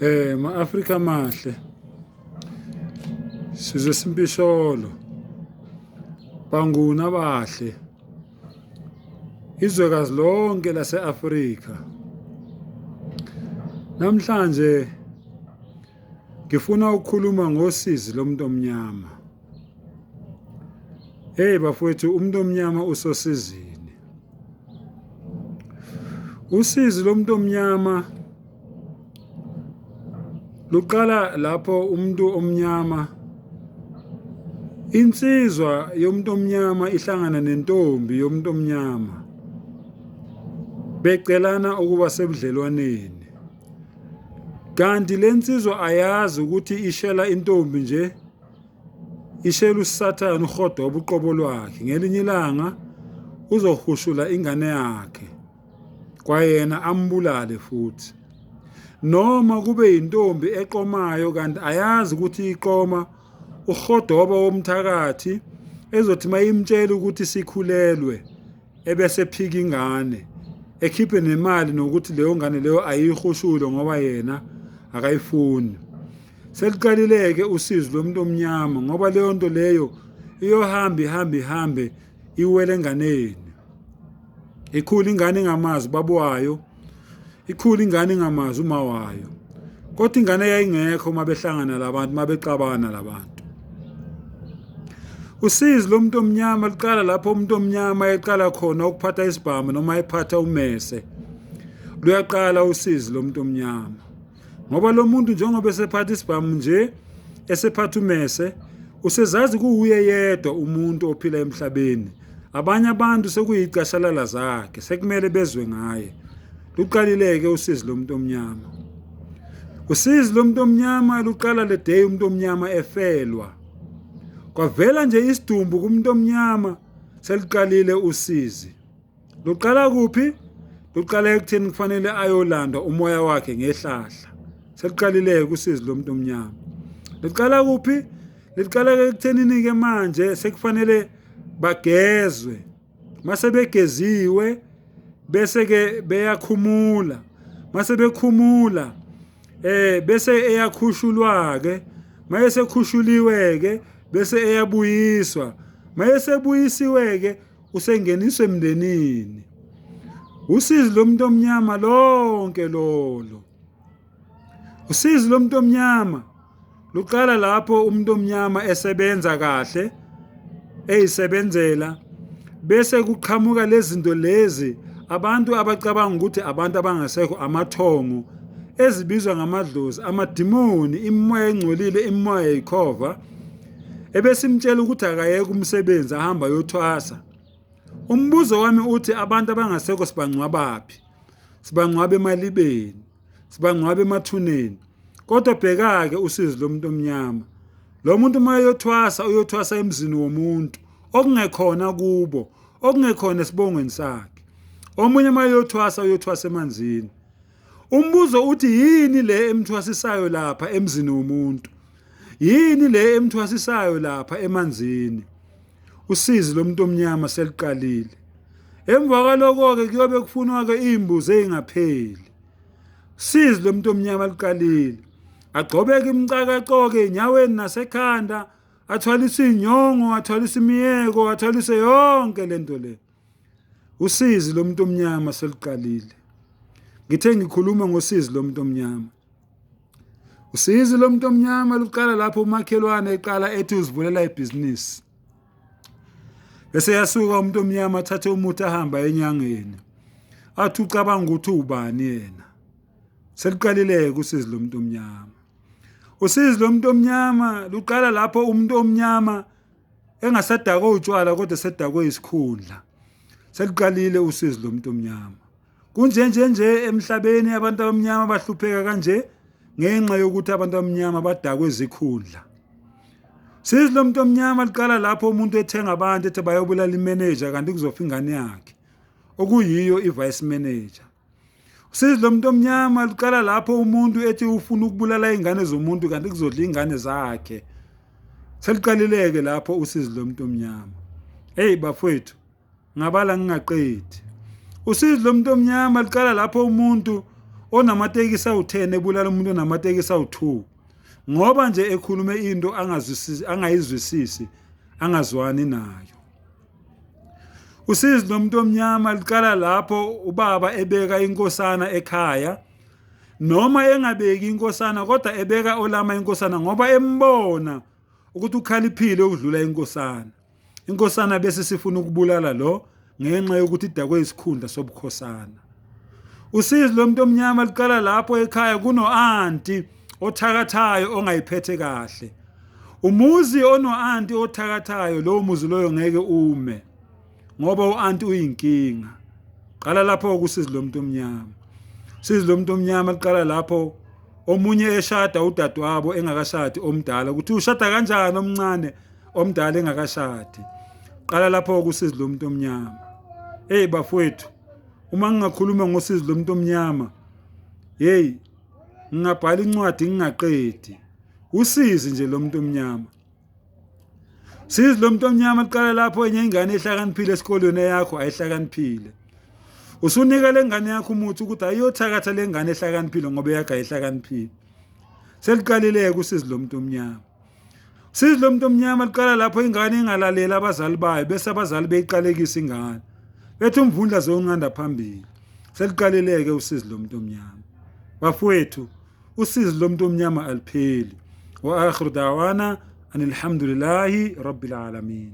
Ma-Afrika amahle, sizwe simpisholo, banguni abahle, izwekazi lonke lase-Afrika. Namhlanje ngifuna ukukhuluma ngosizi lomuntu omnyama. Hey bafowethu, umuntu omnyama usosizini. Usizi lomuntu omnyama luqala lapho umuntu omnyama, insizwa yomuntu omnyama ihlangana nentombi yomuntu omnyama, becelana ukuba sebudlelwaneni. Kanti le nsizwa ayazi ukuthi ishela intombi nje, ishela uSathane uhodoba uqobo lwakhe. Ngelinye ilanga uzohushula ingane yakhe, kwayena ambulale futhi. Noma kube yintombi eqomayo kanti ayazi ukuthi iqoma uhodoba womthakathi, ezothi mayimtshela ukuthi sikhulelwe ebese ephika ingane, ekhiphe nemali nokuthi leyo ngane leyo ayihushulwe ngoba yena akayifuni. Seliqalile-ke usizi lomuntu omnyama, ngoba leyo nto leyo iyohamba ihambe ihambe iwele enganeni. Ikhula ingane ingamazi ubaba wayo, ikhula ingane ingamazi uma wayo, kodwa ingane yayingekho uma behlangana labantu, uma bexabana labantu. Usizi lomuntu omnyama luqala lapho umuntu omnyama eqala khona ukuphatha isibhamu noma ephatha umese. Luyaqala usizi lomuntu omnyama, ngoba lo muntu njengoba esephatha isibhamu nje, esephatha umese, usezazi kuwuye yedwa umuntu ophila emhlabeni. Abanye abantu sekuyicashalala zakhe, sekumele bezwe ngaye. Luqalile-ke usizi lomuntu omnyama. Usizi lomuntu omnyama luqala le day umuntu omnyama efelwa. Kwavela nje isidumbu kumuntu omnyama, seliqalile usizi. Luqala kuphi? Luqala ekutheni kufanele ayolandwa umoya wakhe ngehlahla. Seliqalile-ke usizi lomuntu omnyama. Luqala kuphi? Liqala ekuthenini-ke manje sekufanele bagezwe. Mase begeziwe bese ke beyakhumula. Mase bekhumula bese eyakhushulwa ke, mayesekhushuliwe ke bese eyabuyiswa. Mayesebuyisiwe ke usengeniswe emndenini. Usizi lomuntu omnyama lonke lolo. Usizi lomuntu omnyama luqala lapho umuntu omnyama esebenza kahle, eyisebenzela, bese kuqhamuka lezi zinto lezi abantu abacabanga ukuthi abantu abangasekho, amathongo, ezibizwa ngamadlozi, amadimoni, imimoya engcolile, imimoya yeyikhova, ebesimtshela ukuthi akayeke umsebenzi ahamba ayothwasa. Umbuzo wami uthi abantu abangasekho sibangcwabaphi? Sibangcwaba emalibeni, sibangcwaba emathuneni. Kodwa bheka-ke usizi lomuntu omnyama. Lo muntu uma eyothwasa, uyothwasa emzini womuntu okungekhona kubo, okungekhona esibongweni sakhe. Omunye uma eyothwasa, uyothwasa emanzini. Umbuzo uthi yini le emthwasisayo lapha emzini womuntu? Yini le emthwasisayo lapha emanzini? Usizi lomuntu omnyama seliqalile. Emva kwaloko-ke kuyobe kufunwa-ke iy'mbuzi ey'ngapheli. Usizi lomuntu omnyama luqalile. Agcobeke imicakaco-ke enyaweni nasekhanda, athwalise iy'nyongo, athwalise imiyeko, athwalise yonke le nto le. Usizi lomuntu omnyama seluqalile. Ngithe ngikhuluma ngosizi lomuntu omnyama. Usizi lomuntu omnyama luqala lapho umakhelwane eqala ethi uzivulela ibhizinisi. Bese yasuka umuntu omnyama athathe umuthi ahamba enyangeni. Athi ucabanga ukuthi ubani yena. Seliqalile-ke usizi lomuntu omnyama. Usizi lomuntu omnyama luqala lapho umuntu omnyama engasadakwe utshwala kodwa sedakwe isikhundla. Seliqalile usizi lomuntu omnyama. Kunje nje nje emhlabeni abantu abamnyama bahlupheka kanje ngenxa yokuthi abantu abamnyama badakwe izikhundla. Sizi lomuntu omnyama liqala lapho umuntu ethenga abantu ethi bayobulala imanager kanti kuzofa ingane yakhe okuyiyo i-vice manager. Usizi lomuntu omnyama luqala lapho umuntu ethi ufuna ukubulala ingane zomuntu kanti kuzodla ingane zakhe. Seliqalileke lapho usizi lomuntu omnyama. Hey bafowethu, ngabala ngingaqedi. Usizi lomuntu omnyama luqala lapho umuntu Onamatekisi awu-10 ebulala umuntu onamatekisi awu-2 ngoba nje ekhulume into angazwisisi, angayizwisisi, angazwani nayo. Usizi lomuntu omnyama liqala lapho ubaba ebeka inkosana ekhaya, noma engabeki inkosana kodwa ebeka olama inkosana ngoba embona ukuthi ukhaliphile ukudlula inkosana. Inkosana bese sifuna ukubulala lo ngenxa yokuthi idakwe isikhundla sobukhosana. Usizi lomuntu omnyama liqala lapho ekhaya kuno-anti othakathayo ongayiphethe kahle. Umuzi ono-anti othakathayo, lowo muzi loyo ngeke ume ngoba u-anti uyinkinga. Qala lapho kusizi lomuntu omnyama. Usizi lomuntu omnyama liqala lapho omunye eshada udadewabo engakashadi omdala, ukuthi ushada kanjani omncane omdala engakashadi. Qala lapho kusizi lomuntu omnyama. Hey bafowethu, uma ngingakhuluma ngosizi lomuntu omnyama, hey ngingabhala incwadi ngingaqedi. Usizi nje lomuntu omnyama. Sizi lomuntu omnyama liqala lapho enye ingane ehlakaniphile esikolweni eyakho ayihlakaniphile. Usunika le ngane yakho umuthi ukuthi ayiyothakatha le ngane ehlakaniphile ngoba eyakho ayihlakaniphile. Seliqalile-ke usizi lomuntu omnyama. Sizi lomuntu omnyama liqala lapho ingane ingalaleli abazali bayo bese abazali beyiqalekisa ingane. Bethi umvundla zowunqanda phambili. Seliqalile-ke usizi lomuntu omnyama. Bafowethu, usizi lomuntu omnyama alipheli. Wa akhiru da'wana anilhamdulillahi rabbil alamin.